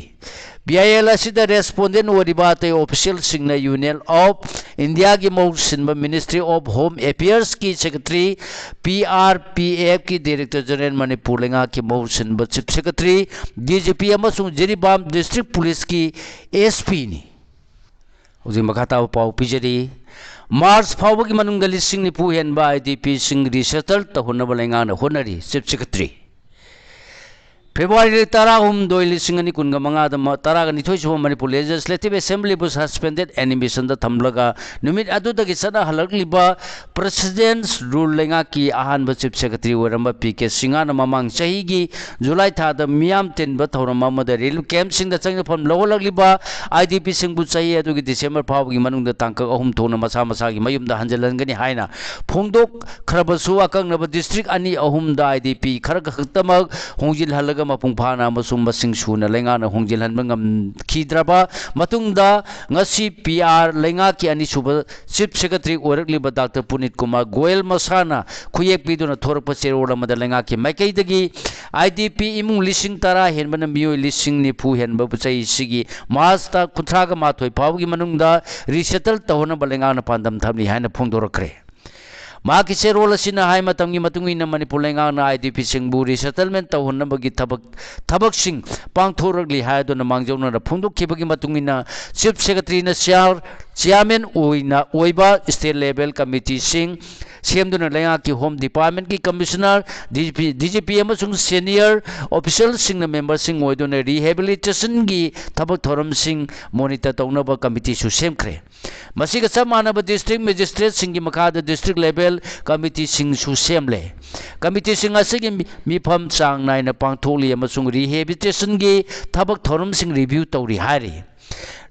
ꯄꯤ ꯑꯥꯏ ꯑꯦꯜ ꯑꯁꯤꯗ ꯔꯦꯁꯄꯣꯟꯗꯦꯟ ꯑꯣꯏꯔꯤꯕ ꯑꯇꯩ ꯑꯣꯐꯤꯁꯤꯌꯦꯜꯁꯤꯡꯅ ꯌꯨꯅꯤꯌꯟ ꯑꯣꯐ ꯏꯟꯗꯤꯌꯥꯒꯤ ꯃꯍꯨꯠ ꯁꯤꯟꯕ ꯃꯤꯅꯤꯁꯇ꯭ꯔꯤ ꯑꯣꯐ ꯍꯣꯝ ꯑꯦꯐꯤꯌꯔꯁꯀꯤ ꯁꯦꯀ꯭ꯔꯦꯇꯔꯤ, ꯄꯤ ꯑꯥꯔ ꯄꯤ ꯑꯦꯐꯀꯤ ꯗꯤꯔꯦꯛꯇꯔ ꯖꯦꯅꯔꯦꯜ, ꯃꯅꯤꯄꯨꯔ ꯂꯩꯉꯥꯛꯀꯤ ꯃꯍꯨꯠ ꯁꯤꯟꯕ chief secretary, D G P ꯑꯃꯁꯨꯡ ꯖꯤꯔꯤꯕꯥꯝ ꯗꯤꯁꯇ꯭ꯔꯤꯛ ꯄꯨꯂꯤꯁꯀꯤ ꯑꯦꯁ ꯄꯤꯅꯤ꯫ ꯍꯧꯖꯤꯛ ꯃꯈꯥ ꯇꯥꯕ ꯄꯥꯎ ꯄꯤꯖꯔꯤ꯫ ꯃꯥꯔꯆ ꯐꯥꯎꯕꯒꯤ ꯃꯅꯨꯡꯗ ꯂꯤꯁꯤꯡ ꯅꯤꯐꯨ ꯍꯦꯟꯕ ꯑꯥꯏ ꯗꯤ ꯄꯤꯁꯤꯡ ꯔꯤꯁꯦꯇꯜ ꯇꯧꯍꯟꯅꯕ ꯂꯩꯉꯥꯛꯅ ꯍꯣꯠꯅꯔꯤ, ꯆꯤꯐ ꯁꯦꯀ꯭ꯔꯦꯇꯔꯤ꯫ ꯐꯦꯕ꯭ꯔꯨꯋꯥꯔꯤ ꯇꯔꯥꯍꯨꯝꯗꯣꯏ, ꯂꯤꯁꯤꯡ ꯑꯅꯤ ꯀꯨꯟꯒ ꯃꯉꯥꯗ ꯃ-, ꯇꯔꯥꯒ ꯅꯤꯊꯣꯏ ꯁꯨꯕ ꯃꯅꯤꯄꯨꯔ Legislative Assemblyꯕꯨ suspended animationꯗ ꯊꯝꯂꯒ ꯅꯨꯃꯤꯠ ꯑꯗꯨꯗꯒꯤ ꯆꯠꯅꯍꯜꯂꯛꯂꯤꯕ President's Rule ꯂꯩꯉꯥꯛꯀꯤ ꯑꯍꯥꯟꯕ Chief Secretary ꯑꯣꯏꯔꯝꯕ ꯄꯤ ꯀꯦ ꯁꯤꯡꯍꯅ ꯃꯃꯥꯡ ꯆꯍꯤꯒꯤ ꯖꯨꯂꯥꯏ ꯊꯥꯗ ꯃꯤꯌꯥꯝ ꯇꯤꯟꯕ ꯊꯧꯔꯝ ꯑꯃꯗ relief campꯁꯤꯡꯗ ꯆꯪꯖꯐꯝ ꯂꯧꯍꯜꯂꯛꯂꯤꯕ IDPꯁꯤꯡꯕꯨ ꯆꯍꯤ ꯑꯗꯨꯒꯤ ꯗꯤꯁꯦꯝꯕꯔ ꯐꯥꯎꯕꯒꯤ ꯃꯅꯨꯡꯗ ꯇꯥꯡꯀꯛ ꯑꯍꯨꯝ ꯊꯣꯛꯅ ꯃꯁꯥ ꯃꯁꯥꯒꯤ ꯃꯌꯨꯝꯗ ꯍꯟꯖꯤꯜꯍꯟꯒꯅꯤ ꯍꯥꯏꯅ ꯐꯣꯡꯗꯣꯛꯈ꯭ꯔꯕꯁꯨ, ꯑꯀꯛꯅꯕ district ꯑꯅꯤ ꯑꯍꯨꯝꯗ IDP ꯈꯔ ꯈꯛꯇꯃꯛ ꯍꯣꯡꯖꯤꯜꯍꯜꯂꯒ ꯃꯄꯨꯡ ꯐꯥꯅ ꯑꯃꯁꯨꯡ ꯃꯁꯤꯡ ꯁꯨꯅ ꯂꯩꯉꯥꯛꯅ ꯍꯣꯡꯖꯤꯜꯍꯟꯕ ꯉꯝꯈꯤꯗ꯭ꯔꯕ ꯃꯇꯨꯡꯗ, ꯉꯁꯤ ꯄꯤ ꯑꯥꯔ ꯂꯩꯉꯥꯛꯀꯤ ꯑꯅꯤꯁꯨꯕ Chief Secretary ꯑꯣꯏꯔꯛꯂꯤꯕ ꯗꯥꯛꯇꯔ ꯄꯨꯅꯤꯠ ꯀꯨꯃꯥꯔ ꯒꯣꯌꯦꯜ ꯃꯁꯥꯅ ꯈꯨꯌꯦꯛ ꯄꯤꯗꯨꯅ ꯊꯣꯔꯛꯄ ꯆꯦꯔꯣꯜ ꯑꯃꯗ ꯂꯩꯉꯥꯛꯀꯤ ꯃꯥꯏꯀꯩꯗꯒꯤ IDP ꯏꯃꯨꯡ ꯂꯤꯁꯤꯡ ꯇꯔꯥ ꯍꯦꯟꯕꯅ ꯃꯤꯑꯣꯏ ꯂꯤꯁꯤꯡ ꯅꯤꯐꯨ ꯍꯦꯟꯕꯕꯨ ꯆꯍꯤꯁꯤꯒꯤ ꯃꯥꯔꯆ ꯇꯥꯡ ꯀꯨꯟꯊ꯭ꯔꯥꯒ ꯃꯥꯊꯣꯏ ꯐꯥꯎꯕꯒꯤ ꯃꯅꯨꯡꯗ resettle ꯇꯧꯍꯟꯅꯕ ꯂꯩꯉꯥꯛꯅ ꯄꯥꯟꯗꯝ ꯊꯝꯂꯤ ꯍꯥꯏꯅ ꯐꯣꯡꯗꯣꯔꯛꯈ꯭ꯔꯦ꯫ ꯃꯍꯥꯛꯀꯤ ꯆꯦꯔꯣꯜ ꯑꯁꯤꯅ ꯍꯥꯏ ꯃꯇꯝꯒꯤ ꯃꯇꯨꯡ ꯏꯟꯅ ꯃꯅꯤꯄꯨꯔ ꯂꯩꯉꯥꯛꯅ IDPꯁꯤꯡꯕꯨ resettlement ꯇꯧꯍꯟꯅꯕꯒꯤ ꯊꯕꯛ, ꯊꯕꯛꯁꯤꯡ ꯄꯥꯡꯊꯣꯛꯂꯛꯂꯤ ꯍꯥꯏꯗꯨꯅ ꯃꯥꯡꯖꯧꯅꯅ ꯐꯣꯡꯗꯣꯛꯈꯤꯕꯒꯤ ꯃꯇꯨꯡ ꯏꯟꯅ Chief Secretaryꯅ ꯆꯤꯌꯥꯔ-, Chairman ꯑꯣꯏꯅ ꯑꯣꯏꯕ state level committeeꯁꯤꯡ ꯁꯦꯝꯗꯨꯅ ꯂꯩꯉꯥꯛꯀꯤ Home Departmentꯀꯤ Commissioner, DGP, DGP ꯑꯃꯁꯨꯡ senior officialꯁꯤꯡꯅ memberꯁꯤꯡ ꯑꯣꯏꯗꯨꯅ rehabilitationꯒꯤ ꯊꯕꯛ ꯊꯧꯔꯝꯁꯤꯡ monitor ꯇꯧꯅꯕ committeeꯁꯨ ꯁꯦꯝꯈ꯭ꯔꯦ꯫ ꯃꯁꯤꯒ ꯆꯞ ꯃꯥꯟꯅꯕ district magistrateꯁꯤꯡꯒꯤ ꯃꯈꯥꯗ district level committeeꯁꯤꯡꯁꯨ ꯁꯦꯝꯂꯦ꯫ Committeeꯁꯤꯡ ꯑꯁꯤꯒꯤ ꯃꯤ-, ꯃꯤꯐꯝ ꯆꯥꯡ ꯅꯥꯏꯅ ꯄꯥꯡꯊꯣꯛꯂꯤ ꯑꯃꯁꯨꯡ rehabilitationꯒꯤ ꯊꯕꯛ ꯊꯧꯔꯝꯁꯤꯡ review ꯇꯧꯔꯤ ꯍꯥꯏꯔꯤ꯫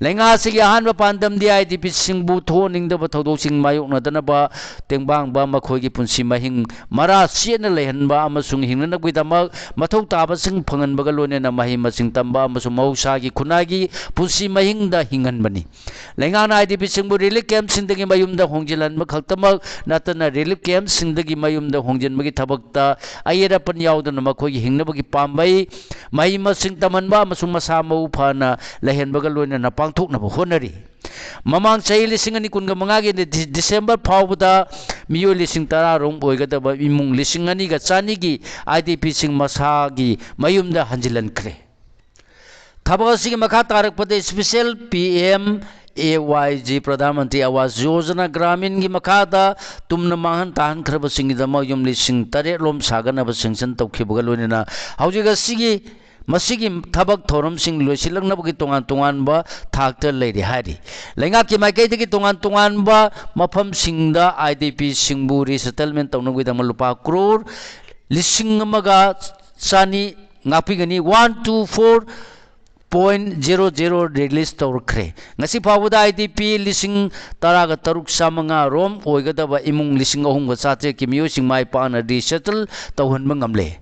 ꯂꯩꯉꯥꯛ ꯑꯁꯤꯒꯤ ꯑꯍꯥꯟꯕ ꯄꯥꯟꯗꯝꯗꯤ IDPꯁꯤꯡꯕꯨ ꯊꯣꯛꯍꯟꯅꯤꯡꯗꯕ ꯊꯧꯗꯣꯛꯁꯤꯡ ꯃꯥꯌꯣꯛꯅꯗꯅꯕ ꯇꯦꯡꯕꯥꯡꯕ, ꯃꯈꯣꯏꯒꯤ ꯄꯨꯟꯁꯤ ꯃꯍꯤꯡ ꯃꯔꯥ ꯆꯦꯠꯅ ꯂꯩꯍꯟꯕ ꯑꯃꯁꯨꯡ ꯍꯤꯡꯅꯅꯕꯒꯤꯗꯃꯛ ꯃꯊꯧ ꯇꯥꯕꯁꯤꯡ ꯐꯪꯍꯟꯕꯒ ꯂꯣꯏꯅꯅ ꯃꯍꯩ ꯃꯁꯤꯡ ꯇꯝꯕ ꯑꯃꯁꯨꯡ ꯃꯍꯧꯁꯥꯒꯤ ꯈꯨꯟꯅꯥꯏꯒꯤ ꯄꯨꯟꯁꯤ ꯃꯍꯤꯡꯗ ꯍꯤꯡꯍꯟꯕꯅꯤ꯫ ꯂꯩꯉꯥꯛꯅ IDPꯁꯤꯡꯕꯨ relief campꯁꯤꯡꯗꯒꯤ ꯃꯌꯨꯝꯗ ꯍꯣꯡꯖꯤꯜꯍꯟꯕ ꯈꯛꯇꯃꯛ ꯅꯠꯇꯅ, relief campꯁꯤꯡꯗꯒꯤ ꯃꯌꯨꯝꯗ ꯍꯣꯡꯖꯤꯟꯕꯒꯤ ꯊꯕꯛꯇ ꯑꯌꯦꯠ ꯑꯄꯟ ꯌꯥꯎꯗꯅ ꯃꯈꯣꯏꯒꯤ ꯍꯤꯡꯅꯕꯒꯤ ꯄꯥꯝꯕꯩ, ꯃꯍꯩ ꯃꯁꯤꯡ ꯇꯝꯍꯟꯕ ꯑꯃꯁꯨꯡ ꯃꯁꯥ ꯃꯎ ꯐꯅ ꯂꯩꯍꯟꯕꯒ ꯂꯣꯏꯅꯅ ꯄꯥꯡꯊꯣꯛꯅꯕ ꯍꯣꯠꯅꯔꯤ꯫ ꯃꯃꯥꯡ ꯆꯍꯤ ꯂꯤꯁꯤꯡ ꯑꯅꯤ ꯀꯨꯟꯒ ꯃꯉꯥꯒꯤ ꯗꯤ-, ꯗꯤꯁꯦꯝꯕꯔ ꯐꯥꯎꯕꯗ ꯃꯤꯑꯣꯏ ꯂꯤꯁꯤꯡ ꯇꯔꯥ ꯔꯣꯝ ꯑꯣꯏꯒꯗꯕ ꯏꯃꯨꯡ ꯂꯤꯁꯤꯡ ꯑꯅꯤꯒ ꯆꯅꯤꯒꯤ IDPꯁꯤꯡ ꯃꯁꯥꯒꯤ ꯃꯌꯨꯝꯗ ꯍꯟꯖꯤꯜꯍꯟꯈ꯭ꯔꯦ꯫ ꯊꯕꯛ ꯑꯁꯤꯒꯤ ꯃꯈꯥ ꯇꯥꯔꯛꯄꯗ special PM ꯑꯦ ꯋꯥꯏ ꯖꯤ ꯄ꯭ꯔꯙꯥꯟ ꯃꯟꯇ꯭ꯔꯤ ꯑꯋꯥꯁ ꯌꯣꯖꯅꯥ ꯒ꯭ꯔꯥꯃꯤꯟꯒꯤ ꯃꯈꯥꯗ ꯇꯨꯝꯅ ꯃꯥꯡꯍꯟ ꯇꯥꯍꯟꯈ꯭ꯔꯕꯁꯤꯡꯒꯤꯗꯃꯛ ꯌꯨꯝ ꯂꯤꯁꯤꯡ ꯇꯔꯦꯠ ꯂꯣꯝ ꯁꯥꯒꯠꯅꯕ ꯁꯦꯡꯁꯟ ꯇꯧꯈꯤꯕꯒ ꯂꯣꯏꯅꯅ ꯍꯧꯖꯤꯛ ꯑꯁꯤꯒꯤ ꯃꯁꯤꯒꯤ ꯊꯕꯛ ꯊꯧꯔꯝꯁꯤꯡ ꯂꯣꯏꯁꯤꯜꯂꯛꯅꯕꯒꯤ ꯇꯣꯉꯥꯟ ꯇꯣꯉꯥꯟꯕ ꯊꯥꯛꯇ ꯂꯩꯔꯤ ꯍꯥꯏꯔꯤ꯫ ꯂꯩꯉꯥꯛꯀꯤ ꯃꯥꯏꯀꯩꯗꯒꯤ ꯇꯣꯉꯥꯟ ꯇꯣꯉꯥꯟꯕ ꯃꯐꯝꯁꯤꯡꯗ ꯑꯥꯏ ꯗꯤ ꯄꯤꯁꯤꯡꯕꯨ ꯔꯤꯁꯦꯇꯜꯃꯦꯟ ꯇꯧꯅꯕꯒꯤꯗꯃꯛ ꯂꯨꯄꯥ ꯀ꯭ꯔꯣꯔ ꯂꯤꯁꯤꯡ ꯑꯃꯒ ꯆꯅꯤ ꯉꯥꯛꯄꯤꯒꯅꯤ, one two four point zero zero release ꯇꯧꯔꯛꯈ꯭ꯔꯦ꯫ ꯉꯁꯤ ꯐꯥꯎꯕꯗ ꯑꯥꯏ ꯗꯤ ꯄꯤ ꯂꯤꯁꯤꯡ ꯇꯔꯥꯒ ꯇꯔꯨꯛ ꯆꯥꯃꯉꯥ ꯔꯣꯝ ꯑꯣꯏꯒꯗꯕ ꯏꯃꯨꯡ ꯂꯤꯁꯤꯡ ꯑꯍꯨꯝꯒ ꯆꯥꯇ꯭ꯔꯦꯠꯀꯤ ꯃꯤꯑꯣꯏꯁꯤꯡ ꯃꯥꯏ ꯄꯥꯛꯅ ꯔꯤꯁꯦꯇꯜ ꯇꯧꯍꯟꯕ ꯉꯝꯂꯦ꯫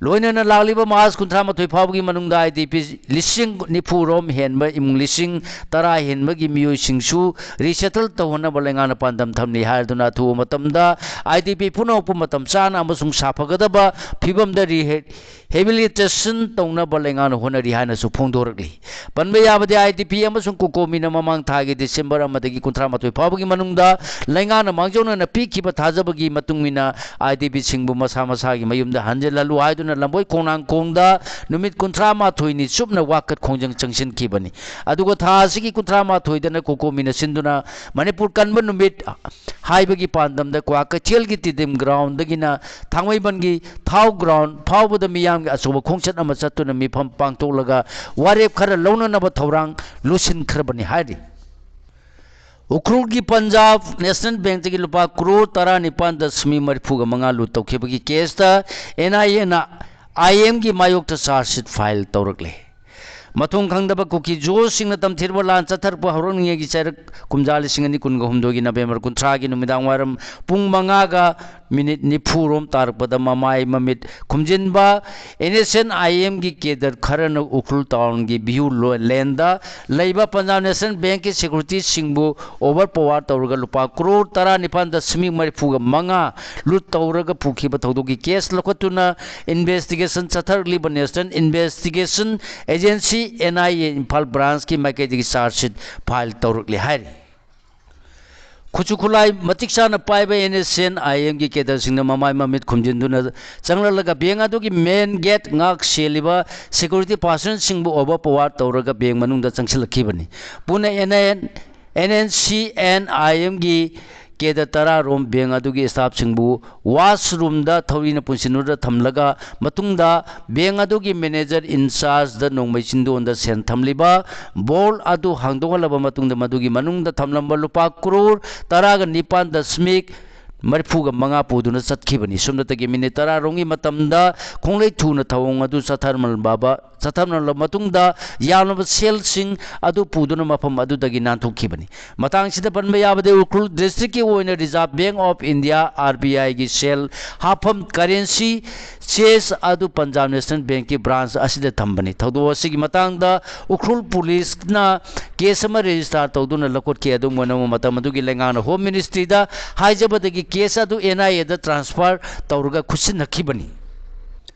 ꯂꯣꯏꯅꯅ ꯂꯥꯛꯂꯤꯕ ꯃꯥꯔꯆ ꯀꯨꯟꯊ꯭ꯔꯥ ꯃꯥꯊꯣꯏ ꯐꯥꯎꯕꯒꯤ ꯃꯅꯨꯡꯗ ꯑꯥꯏ ꯗꯤ ꯄꯤ ꯂꯤꯁꯤꯡ ꯅꯤꯐꯨ ꯔꯣꯝ ꯍꯦꯟꯕ ꯏꯃꯨꯡ ꯂꯤꯁꯤꯡ ꯇꯔꯥ ꯍꯦꯟꯕꯒꯤ ꯃꯤꯑꯣꯏꯁꯤꯡꯁꯨ ꯔꯤꯁꯦꯇꯜ ꯇꯧꯍꯟꯅꯕ ꯂꯩꯉꯥꯛꯅ ꯄꯥꯟꯗꯝ ꯊꯝꯂꯤ ꯍꯥꯏꯗꯨꯅ ꯑꯊꯨꯕ ꯃꯇꯝꯗ ꯑꯥꯏ ꯗꯤ ꯄꯤ ꯄꯨꯝꯅꯃꯛꯄꯨ ꯃꯇꯝ ꯆꯥꯅ ꯑꯃꯁꯨꯡ ꯁꯥꯐꯒꯗꯕ ꯐꯤꯕꯝꯗ ꯔꯤꯍꯦ-, ꯍꯦꯕꯤꯂꯤꯇꯦꯁꯟ ꯇꯧꯅꯕ ꯂꯩꯉꯥꯛꯅ ꯍꯣꯠꯅꯔꯤ ꯍꯥꯏꯅꯁꯨ ꯐꯣꯡꯗꯣꯔꯛꯂꯤ꯫ ꯄꯟꯕ ꯌꯥꯕꯗꯤ, ꯑꯥꯏ ꯗꯤ ꯄꯤ ꯑꯃꯁꯨꯡ ꯀꯣꯀꯣꯃꯤꯅ ꯃꯃꯥꯡ ꯊꯥꯒꯤ ꯗꯤꯁꯦꯝꯕꯔ ꯑꯃꯗꯒꯤ ꯀꯨꯟꯊ꯭ꯔꯥ ꯃꯥꯊꯣꯏ ꯐꯥꯎꯕꯒꯤ ꯃꯅꯨꯡꯗ ꯂꯩꯉꯥꯛꯅ ꯃꯥꯡꯖꯧꯅꯅ ꯄꯤꯈꯤꯕ ꯊꯥꯖꯕꯒꯤ ꯃꯇꯨꯡ ꯏꯟꯅ ꯑꯥꯏ ꯗꯤ ꯄꯤꯁꯤꯡꯕꯨ ꯃꯁꯥ ꯃꯁꯥꯒꯤ ꯃꯌꯨꯝꯗ ꯍꯟꯖꯤꯜꯍꯜꯂꯨ ꯍꯥꯏꯗꯨꯅ ꯂꯝꯕꯣꯏ ꯈꯣꯡꯅꯥꯡꯈꯣꯡꯗ ꯅꯨꯃꯤꯠ ꯀꯨꯟꯊ꯭ꯔꯥ ꯃꯥꯊꯣꯏꯅꯤ ꯆꯨꯞꯅ ꯋꯥꯀꯠ ꯈꯣꯡꯖꯪ ꯆꯪꯁꯤꯟꯈꯤꯕꯅꯤ꯫ ꯑꯗꯨꯒ ꯊꯥ ꯑꯁꯤꯒꯤ ꯀꯨꯟꯊ꯭ꯔꯥ ꯃꯥꯊꯣꯏꯗꯅ ꯀꯣꯀꯣꯃꯤꯅ ꯁꯤꯟꯗꯨꯅ ꯃꯅꯤꯄꯨꯔ ꯀꯟꯕ ꯅꯨꯃꯤꯠ ꯍꯥꯏꯕꯒꯤ ꯄꯥꯟꯗꯝꯗ ꯀ꯭ꯋꯥꯀꯩꯊꯦꯜꯒꯤ ꯇꯤꯗꯤꯝ ꯒ꯭ꯔꯥꯎꯟꯗꯒꯤꯅ ꯊꯥꯡꯃꯩꯕꯟꯒꯤ ꯊꯥꯎ ꯒ꯭ꯔꯥꯎꯟ ꯐꯥꯎꯕꯗ ꯃꯤꯌꯥꯝꯒꯤ ꯑꯆꯧꯕ ꯈꯣꯡꯆꯠ ꯑꯃ ꯆꯠꯇꯨꯅ ꯃꯤꯐꯝ ꯄꯥꯡꯊꯣꯛꯂꯒ ꯋꯥꯔꯦꯞ ꯈꯔ ꯂꯧꯅꯅꯕ ꯊꯧꯔꯥꯡ ꯂꯣꯏꯁꯤꯟꯈ꯭ꯔꯕꯅꯤ ꯍꯥꯏꯔꯤ꯫ ꯎꯈ꯭ꯔꯨꯜꯒꯤ ꯄꯟꯖꯥꯕ ꯅꯦꯁꯅꯦꯜ ꯕꯦꯡꯛꯇꯒꯤ ꯂꯨꯄꯥ ꯀ꯭ꯔꯣꯔ ꯇꯔꯥꯅꯤꯄꯥꯟ ꯗꯁꯃꯤꯛ ꯃꯔꯤꯐꯨꯒ ꯃꯉꯥ ꯂꯨꯠ ꯇꯧꯈꯤꯕꯒꯤ ꯀꯦꯁꯇ ꯑꯦꯟ ꯑꯥꯏ ꯑꯦꯅ ꯑꯥꯏ ꯑꯦꯝꯒꯤ ꯃꯥꯌꯣꯛꯇ ꯆꯥꯔꯖ ꯁꯤꯠ ꯐꯥꯏꯜ ꯇꯧꯔꯛꯂꯦ꯫ ꯃꯊꯣꯡ ꯈꯪꯗꯕ ꯀꯨꯀꯤ ꯖꯣꯁꯁꯤꯡꯅ ꯇꯝꯊꯤꯔꯕ ꯂꯥꯟ ꯆꯠꯊꯔꯛꯄ ꯍꯧꯔꯛꯂꯤꯉꯩꯒꯤ ꯆꯩꯔꯛ ꯀꯨꯝꯖꯥ ꯂꯤꯁꯤꯡ ꯑꯅꯤ ꯀꯨꯟꯒ ꯍꯨꯝꯗꯣꯏꯒꯤ ꯅꯕꯦꯝꯕꯔ ꯀꯨꯟꯊ꯭ꯔꯥꯒꯤ ꯅꯨꯃꯤꯗꯥꯡ ꯋꯥꯏꯔꯝ ꯄꯨꯡ ꯃꯉꯥꯒ ꯃꯤꯅꯤꯠ ꯅꯤꯐꯨ ꯔꯣꯝ ꯇꯥꯔꯛꯄꯗ ꯃꯃꯥꯏ ꯃꯃꯤꯠ ꯈꯨꯝꯖꯤꯟꯕ ꯑꯦꯟ ꯑꯦꯁ ꯑꯦꯟ ꯑꯥꯏ ꯑꯦꯝꯒꯤ ꯀꯦꯗꯔ ꯈꯔꯅ ꯎꯈ꯭ꯔꯨꯜ ꯇꯥꯎꯟꯒꯤ ꯚ꯭ꯌꯨ ꯂꯣ-, ꯂꯦꯟꯗ ꯂꯩꯕ ꯄꯟꯖꯥꯕ ꯅꯦꯁꯅꯦꯜ ꯕꯦꯡꯛꯀꯤ ꯁꯦꯀ꯭ꯌꯨꯔꯤꯇꯤꯁꯤꯡꯕꯨ ꯑꯣꯚꯔ ꯄꯋꯥꯔ ꯇꯧꯔꯒ ꯂꯨꯄꯥ ꯀ꯭ꯔꯣꯔ ꯇꯔꯥꯅꯤꯄꯥꯟ ꯗꯁꯃꯤꯛ ꯃꯔꯤꯐꯨꯒ ꯃꯉꯥ ꯂꯨꯠ ꯇꯧꯔꯒ ꯄꯨꯈꯤꯕ ꯊꯧꯗꯣꯛꯀꯤ ꯀꯦꯁ ꯂꯧꯈꯠꯇꯨꯅ ꯏꯟꯚꯦꯁꯇꯤꯒꯦꯁꯟ ꯆꯠꯊꯔꯛꯂꯤꯕ national investigation agency, N I A, Imphal ꯕ꯭ꯔꯥꯟꯁꯀꯤ ꯃꯥꯏꯀꯩꯗꯒꯤ ꯆꯥꯔꯖ ꯁꯤꯠ ꯐꯥꯏꯜ ꯇꯧꯔꯛꯂꯦ ꯍꯥꯏꯔꯤ꯫ ꯈꯨꯠꯁꯨ ꯈꯨꯠꯂꯥꯏ ꯃꯇꯤꯛ ꯆꯥꯅ ꯄꯥꯏꯕ NSCN-IM-ꯒꯤ cadre-ꯁꯤꯡꯅ ꯃꯃꯥꯏ ꯃꯃꯤꯠ ꯈꯨꯝꯖꯤꯟꯗꯨꯅ ꯆꯪꯂꯛꯂꯒ bank ꯑꯗꯨꯒꯤ main gate ꯉꯥꯛ ꯁꯦꯜꯂꯤꯕ security person-ꯁꯤꯡꯕꯨ over power ꯇꯧꯔꯒ bank ꯃꯅꯨꯡꯗ ꯆꯪꯁꯤꯜꯂꯛꯈꯤꯕꯅꯤ꯫ ꯄꯨꯟꯅ NN, NSCN-IM-ꯒꯤ cadre ꯇꯔꯥ ꯔꯣꯝ bank ꯑꯗꯨꯒꯤ staff-ꯁꯤꯡꯕꯨ washroom-ꯗ ꯊꯧꯔꯤꯅ ꯄꯨꯟꯁꯤꯟꯗꯨꯅ ꯊꯝꯂꯒ ꯃꯇꯨꯡꯗ bank ꯑꯗꯨꯒꯤ manager in charge-ꯗ ꯅꯣꯡꯃꯩ ꯆꯤꯟꯗꯣꯟꯗ ꯁꯦꯜ ꯊꯝꯂꯤꯕ vault ꯑꯗꯨ ꯍꯥꯡꯗꯣꯛꯍꯜꯂꯕ ꯃꯇꯨꯡꯗ ꯃꯗꯨꯒꯤ ꯃꯅꯨꯡꯗ ꯊꯝꯂꯝꯕ ꯂꯨꯄꯥ crore ꯇꯔꯥꯒ ꯅꯤꯄꯥꯟ ꯗꯁꯃꯤꯛ ꯃꯔꯤꯐꯨꯒ ꯃꯉꯥ ꯄꯨꯗꯨꯅ ꯆꯠꯈꯤꯕꯅꯤ꯫ ꯁꯨꯞꯅꯇꯒꯤ minute ꯇꯔꯥ ꯔꯣꯝꯒꯤ ꯃꯇꯝꯗ ꯈꯣꯡꯂꯩ ꯊꯨꯅ ꯊꯧꯑꯣꯡ ꯑꯗꯨ ꯆꯠꯊꯔꯝꯂꯕ, ꯆꯠꯊꯔꯝꯂꯕ ꯃꯇꯨꯡꯗ ꯌꯥꯝꯂꯕ ꯁꯦꯜꯁꯤꯡ ꯑꯗꯨ ꯄꯨꯗꯨꯅ ꯃꯐꯝ ꯑꯗꯨꯗꯒꯤ ꯅꯥꯟꯊꯣꯛꯈꯤꯕꯅꯤ꯫ ꯃꯇꯥꯡꯁꯤꯗ ꯄꯟꯕ ꯌꯥꯕꯗꯤ ꯎꯈ꯭ꯔꯨꯜ district-ꯀꯤ ꯑꯣꯏꯅ Reserve Bank of India, RBI-ꯒꯤ cell ꯍꯥꯞꯐꯝ currency chest ꯑꯗꯨ Punjab National Bank-ꯀꯤ branch ꯑꯁꯤꯗ ꯊꯝꯕꯅꯤ꯫ ꯊꯧꯗꯣꯛ ꯑꯁꯤꯒꯤ ꯃꯇꯥꯡꯗ ꯎꯈ꯭ꯔꯨꯜ police-ꯅ case ꯑꯃ register ꯇꯧꯗꯨꯅ ꯂꯧꯈꯠꯈꯤ꯫ ꯑꯗꯨꯝ ꯑꯣꯏꯅꯃꯛ, ꯃꯇꯝ ꯑꯗꯨꯒꯤ ꯂꯩꯉꯥꯛꯅ Home Ministry-ꯗ ꯍꯥꯏꯖꯕꯗꯒꯤ case ꯑꯗꯨ NIA-ꯗ transfer ꯇꯧꯔꯒ ꯈꯨꯠꯁꯤꯟꯅꯈꯤꯕꯅꯤ꯫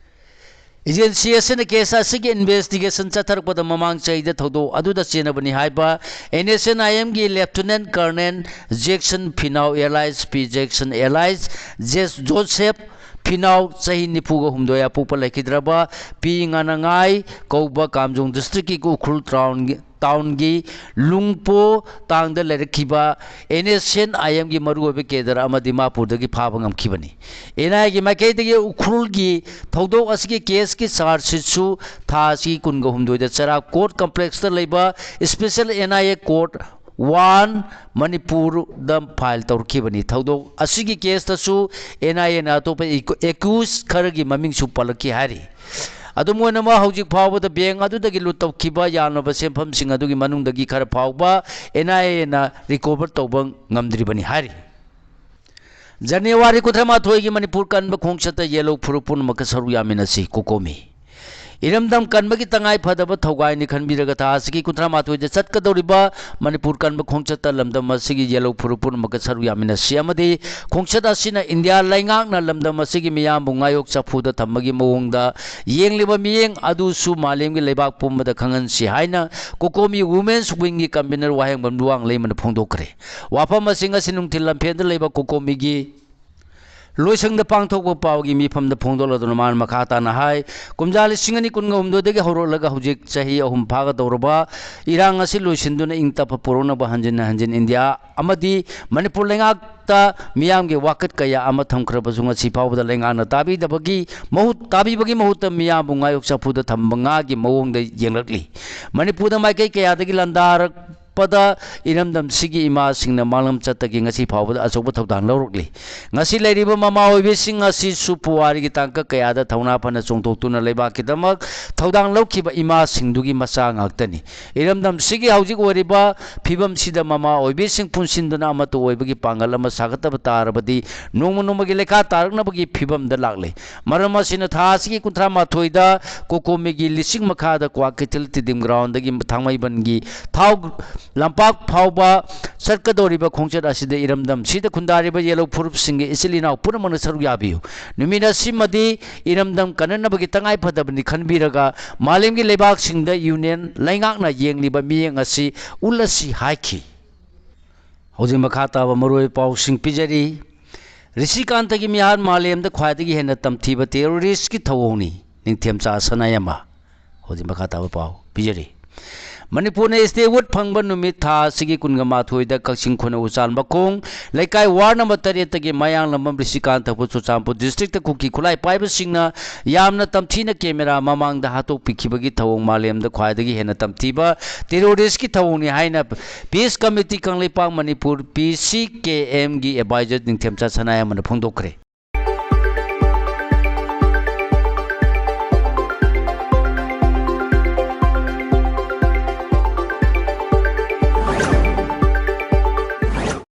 Agency ꯑꯁꯤꯅ case ꯑꯁꯤꯒꯤ investigation ꯆꯠꯊꯔꯛꯄꯗ ꯃꯃꯥꯡ ꯆꯍꯤꯗ ꯊꯧꯗꯣꯛ ꯑꯗꯨꯗ ꯆꯦꯟꯅꯕꯅꯤ ꯍꯥꯏꯕ NSCN-IM-ꯒꯤ Lieutenant Colonel Jackson Phinao alias P Jackson alias Jes-, Joseph Phinao, ꯆꯍꯤ ꯅꯤꯐꯨꯒ ꯍꯨꯝꯗꯣꯏ ꯑꯄꯣꯛꯄ, ꯂꯩꯈꯤꯗ꯭ꯔꯕ ꯄꯤ ꯉꯥꯅꯉꯥꯏ ꯀꯧꯕ ꯀꯥꯝꯖꯣꯡ district-ꯀꯤ ꯎꯈ꯭ꯔꯨꯜ town-ꯒꯤ, town-ꯒꯤ ꯂꯨꯡꯄꯣ ꯇꯥꯡꯗ ꯂꯩꯔꯛꯈꯤꯕ NSCN-IM-ꯒꯤ ꯃꯔꯨꯑꯣꯏꯕ cadre ꯑꯃ ꯗꯤꯃꯥꯄꯨꯔꯗꯒꯤ ꯐꯥꯕ ꯉꯝꯈꯤꯕꯅꯤ꯫ NIA-ꯒꯤ ꯃꯥꯏꯀꯩꯗꯒꯤ ꯎꯈ꯭ꯔꯨꯜꯒꯤ ꯊꯧꯗꯣꯛ ꯑꯁꯤꯒꯤ case-ꯀꯤ charge sheet-ꯁꯨ ꯊꯥ ꯑꯁꯤꯒꯤ ꯀꯨꯟꯒ ꯍꯨꯝꯗꯣꯏꯗ ꯆꯔꯥ court complex-ꯇ ꯂꯩꯕ special NIA court one ꯃꯅꯤꯄꯨꯔꯗ file ꯇꯧꯔꯛꯈꯤꯕꯅꯤ꯫ ꯊꯧꯗꯣꯛ ꯑꯁꯤꯒꯤ case-ꯇꯁꯨ NIA-ꯅ ꯑꯇꯣꯞꯄ accused ꯈꯔꯒꯤ ꯃꯃꯤꯡꯁꯨ ꯄꯜꯂꯛꯈꯤ ꯍꯥꯏꯔꯤ꯫ ꯑꯗꯨꯝ ꯑꯣꯏꯅꯃꯛ, ꯍꯧꯖꯤꯛ ꯐꯥꯎꯕꯗ bank ꯑꯗꯨꯗꯒꯤ ꯂꯨꯠ ꯇꯧꯈꯤꯕ ꯌꯥꯝꯂꯕ ꯁꯦꯟꯐꯝꯁꯤꯡ ꯑꯗꯨꯒꯤ ꯃꯅꯨꯡꯗꯒꯤ ꯈꯔ ꯐꯥꯎꯕ NIA-ꯅ recover ꯇꯧꯕ ꯉꯝꯗ꯭ꯔꯤꯕꯅꯤ ꯍꯥꯏꯔꯤ꯫ January ꯀꯨꯟꯊ꯭ꯔꯥ ꯃꯥꯊꯣꯏꯒꯤ ꯃꯅꯤꯄꯨꯔ ꯀꯟꯕ ꯈꯣꯡꯆꯠꯇ ꯌꯦꯜꯍꯧ ꯐꯨꯔꯨꯞ ꯄꯨꯝꯅꯃꯛꯀ ꯁꯔꯨꯛ ꯌꯥꯃꯤꯟꯅꯁꯤ꯫ ꯀꯣꯀꯣꯃꯤ꯫ ꯏꯔꯝꯗꯝ ꯀꯟꯕꯒꯤ ꯇꯉꯥꯏ ꯐꯗꯕ ꯊꯧꯒꯥꯏꯅꯤ ꯈꯟꯕꯤꯔꯒ ꯊꯥ ꯑꯁꯤꯒꯤ ꯀꯨꯟꯊ꯭ꯔꯥ ꯃꯥꯊꯣꯏꯗ ꯆꯠꯀꯗꯧꯔꯤꯕ ꯃꯅꯤꯄꯨꯔ ꯀꯟꯕ ꯈꯣꯡꯆꯠꯇ ꯂꯝꯗꯝ ꯑꯁꯤꯒꯤ ꯌꯦꯜꯍꯧ ꯐꯨꯔꯨꯞ ꯄꯨꯝꯅꯃꯛꯀ ꯁꯔꯨꯛ ꯌꯥꯃꯤꯟꯅꯁꯤ ꯑꯃꯗꯤ ꯈꯣꯡꯆꯠ ꯑꯁꯤꯅ ꯏꯟꯗꯤꯌꯥ ꯂꯩꯉꯥꯛꯅ ꯂꯝꯗꯝ ꯑꯁꯤꯒꯤ ꯃꯤꯌꯥꯝꯕꯨ ꯉꯥꯌꯣꯛ ꯆꯐꯨꯗ ꯊꯝꯕꯒꯤ ꯃꯑꯣꯡꯗ ꯌꯦꯡꯂꯤꯕ ꯃꯤꯠꯌꯦꯡ ꯑꯗꯨꯁꯨ ꯃꯥꯂꯦꯝꯒꯤ ꯂꯩꯕꯥꯛ ꯄꯨꯝꯕꯗ ꯈꯪꯍꯟꯁꯤ ꯍꯥꯏꯅ COCOMI Women's Wingꯒꯤ convener ꯋꯥꯍꯦꯡꯕꯝ ꯂꯨꯋꯥꯡꯂꯩꯃꯅ ꯐꯣꯡꯗꯣꯛꯈ꯭ꯔꯦ꯫ ꯋꯥꯐꯝ ꯑꯁꯤ ꯉꯁꯤ ꯅꯨꯡꯊꯤꯜ ꯂꯝꯐꯦꯜꯗ ꯂꯩꯕ COCOMIꯒꯤ ꯂꯣꯏꯁꯪꯗ ꯄꯥꯡꯊꯣꯛꯄ ꯄꯥꯎꯒꯤ ꯃꯤꯐꯝꯗ ꯐꯣꯡꯗꯣꯛꯂꯗꯨꯅ ꯃꯥꯅ ꯃꯈꯥ ꯇꯥꯅ ꯍꯥꯏ, ꯀꯨꯝꯖꯥ ꯂꯤꯁꯤꯡ ꯑꯅꯤ ꯀꯨꯟꯒ ꯍꯨꯝꯗꯣꯏꯗꯒꯤ ꯍꯧꯔꯛꯂꯒ ꯍꯧꯖꯤꯛ ꯆꯍꯤ ꯑꯍꯨꯝ ꯐꯥꯒꯗꯧꯔꯕ ꯏꯔꯥꯡ ꯑꯁꯤ ꯂꯣꯏꯁꯤꯟꯗꯨꯅ ꯏꯪ ꯇꯞꯄ ꯄꯨꯔꯛꯅꯕ ꯍꯟꯖꯤꯟ ꯍꯟꯖꯤꯟ ꯏꯟꯗꯤꯌꯥ ꯑꯃꯗꯤ ꯃꯅꯤꯄꯨꯔ ꯂꯩꯉꯥꯛꯇ ꯃꯤꯌꯥꯝꯒꯤ ꯋꯥꯀꯠ ꯀꯌꯥ ꯑꯃ ꯊꯝꯈ꯭ꯔꯕꯁꯨ ꯉꯁꯤ ꯐꯥꯎꯕꯗ ꯂꯩꯉꯥꯛꯅ ꯇꯥꯕꯤꯗꯕꯒꯤ ꯃꯍꯨꯠ, ꯇꯥꯕꯤꯕꯒꯤ ꯃꯍꯨꯠꯇ ꯃꯤꯌꯥꯝꯕꯨ ꯉꯥꯌꯣꯛ ꯆꯐꯨꯗ ꯊꯝꯕ ꯉꯥꯒꯤ ꯃꯑꯣꯡꯗ ꯌꯦꯡꯂꯛꯂꯤ꯫ ꯃꯅꯤꯄꯨꯔꯗ ꯃꯥꯏꯀꯩ ꯀꯌꯥꯗꯒꯤ ꯂꯥꯟꯗꯥꯔꯛ ꯄꯗ ꯏꯔꯝꯗꯝꯁꯤꯒꯤ ꯏꯃꯥꯁꯤꯡꯅ ꯃꯥꯡꯂꯝ ꯆꯠꯇꯒꯤ ꯉꯁꯤ ꯐꯥꯎꯕꯗ ꯑꯆꯧꯕ ꯊꯧꯗꯥꯡ ꯂꯧꯔꯛꯂꯤ꯫ ꯉꯁꯤ ꯂꯩꯔꯤꯕ ꯃꯃꯥ ꯑꯣꯏꯕꯤꯁꯤꯡ ꯑꯁꯤꯁꯨ ꯄꯨꯋꯥꯔꯤꯒꯤ ꯇꯥꯡꯀꯛ ꯀꯌꯥꯗ ꯊꯧꯅꯥ ꯐꯅ ꯆꯣꯡꯊꯣꯛꯇꯨꯅ ꯂꯩꯕꯥꯛꯀꯤꯗꯃꯛ ꯊꯧꯗꯥꯡ ꯂꯧꯈꯤꯕ ꯏꯃꯥꯁꯤꯡꯗꯨꯒꯤ ꯃꯆꯥ ꯉꯥꯛꯇꯅꯤ꯫ ꯏꯔꯝꯗꯝꯁꯤꯒꯤ ꯍꯧꯖꯤꯛ ꯑꯣꯏꯔꯤꯕ ꯐꯤꯕꯝꯁꯤꯗ ꯃꯃꯥ ꯑꯣꯏꯕꯤꯁꯤꯡ ꯄꯨꯟꯁꯤꯟꯗꯨꯅ ꯑꯃꯠꯇ ꯑꯣꯏꯕꯒꯤ ꯄꯥꯡꯒꯜ ꯑꯃ ꯁꯥꯒꯠꯇꯕ ꯇꯥꯔꯕꯗꯤ ꯅꯣꯡꯃ ꯅꯣꯡꯃꯒꯤ ꯂꯩꯈꯥ ꯇꯥꯔꯛꯅꯕꯒꯤ ꯐꯤꯕꯝꯗ ꯂꯥꯛꯂꯦ꯫ ꯃꯔꯝ ꯑꯁꯤꯅ ꯊꯥ ꯑꯁꯤꯒꯤ ꯀꯨꯟꯊ꯭ꯔꯥ ꯃꯥꯊꯣꯏꯗ COCOMIꯒꯤ ꯂꯤꯁꯤꯡ ꯃꯈꯥꯗ ꯀ꯭ꯋꯥꯀꯩꯊꯦꯜ ꯇꯤꯗꯤꯝ groundꯗꯒꯤ ꯊꯥꯡꯃꯩꯕꯟꯒꯤ ꯊꯥꯎ ꯂꯝꯄꯥꯛ ꯐꯥꯎꯕ ꯆꯠꯀꯗꯧꯔꯤꯕ ꯈꯣꯡꯆꯠ ꯑꯁꯤꯗ ꯏꯔꯝꯗꯝꯁꯤꯗ ꯈꯨꯟꯗꯥꯔꯤꯕ ꯌꯦꯜꯍꯧ ꯐꯨꯔꯨꯞꯁꯤꯡꯒꯤ ꯏꯆꯤꯜ ꯏꯅꯥꯎ ꯄꯨꯝꯅꯃꯛꯅ ꯁꯔꯨꯛ ꯌꯥꯕꯤꯌꯨ꯫ ꯅꯨꯃꯤꯠ ꯑꯁꯤꯃꯗꯤ ꯏꯔꯝꯗꯝ ꯀꯟꯅꯅꯕꯒꯤ ꯇꯉꯥꯏ ꯐꯗꯕꯅꯤ ꯈꯟꯕꯤꯔꯒ ꯃꯥꯂꯦꯝꯒꯤ ꯂꯩꯕꯥꯛꯁꯤꯡꯗ ꯌꯨꯅꯤꯌꯟ ꯂꯩꯉꯥꯛꯅ ꯌꯦꯡꯂꯤꯕ ꯃꯤꯠꯌꯦꯡ ꯑꯁꯤ ꯎꯠꯂꯁꯤ ꯍꯥꯏꯈꯤ꯫ ꯍꯧꯖꯤꯛ ꯃꯈꯥ ꯇꯥꯕ ꯃꯔꯨꯑꯣꯏꯕ ꯄꯥꯎꯁꯤꯡ ꯄꯤꯖꯔꯤ꯫ ꯔꯤꯁꯤꯀꯥꯟꯇꯒꯤ ꯃꯤꯍꯥꯠ ꯃꯥꯂꯦꯝꯗ ꯈ꯭ꯋꯥꯏꯗꯒꯤ ꯍꯦꯟꯅ ꯇꯝꯊꯤꯕ terroristꯀꯤ ꯊꯧꯑꯣꯡꯅꯤ꯫ ꯅꯤꯡꯊꯦꯝꯆꯥ ꯁꯅꯥꯌꯥꯝꯕ꯫ ꯍꯧꯖꯤꯛ ꯃꯈꯥ ꯇꯥꯕ ꯄꯥꯎ ꯄꯤꯖꯔꯤ꯫ ꯃꯅꯤꯄꯨꯔꯅ statehood ꯐꯪꯕ ꯅꯨꯃꯤꯠ ꯊꯥ ꯑꯁꯤꯒꯤ ꯀꯨꯟꯒ ꯃꯥꯊꯣꯏꯗ ꯀꯛꯆꯤꯡ ꯈꯨꯅꯧ ꯎꯆꯥꯟ ꯃꯈꯣꯡ ꯂꯩꯀꯥꯏ ward number ꯇꯔꯦꯠꯇꯒꯤ ꯃꯌꯥꯡꯂꯝꯕꯝ ꯔꯤꯁꯤꯀꯥꯟꯇ ꯐꯥꯎ ꯆꯨꯔꯆꯥꯟꯄꯨꯔ districtꯇ ꯀꯨꯀꯤ ꯈꯨꯠꯂꯥꯏ ꯄꯥꯏꯕꯁꯤꯡꯅ ꯌꯥꯝꯅ ꯇꯝꯊꯤꯅ camera ꯃꯃꯥꯡꯗ ꯍꯥꯠꯇꯣꯛꯄꯤꯈꯤꯕꯒꯤ ꯊꯧꯑꯣꯡ ꯃꯥꯂꯦꯝꯗ ꯈ꯭ꯋꯥꯏꯗꯒꯤ ꯍꯦꯟꯅ ꯇꯝꯊꯤꯕ terroristꯀꯤ ꯊꯧꯑꯣꯡꯅꯤ ꯍꯥꯏꯅ Peace Committee Kangleipak Manipur, PCKMꯒꯤ advisor ꯅꯤꯡꯊꯦꯝꯆꯥ ꯁꯅꯥꯌꯥꯝꯕꯅ ꯐꯣꯡꯗꯣꯛꯈ꯭ꯔꯦ꯫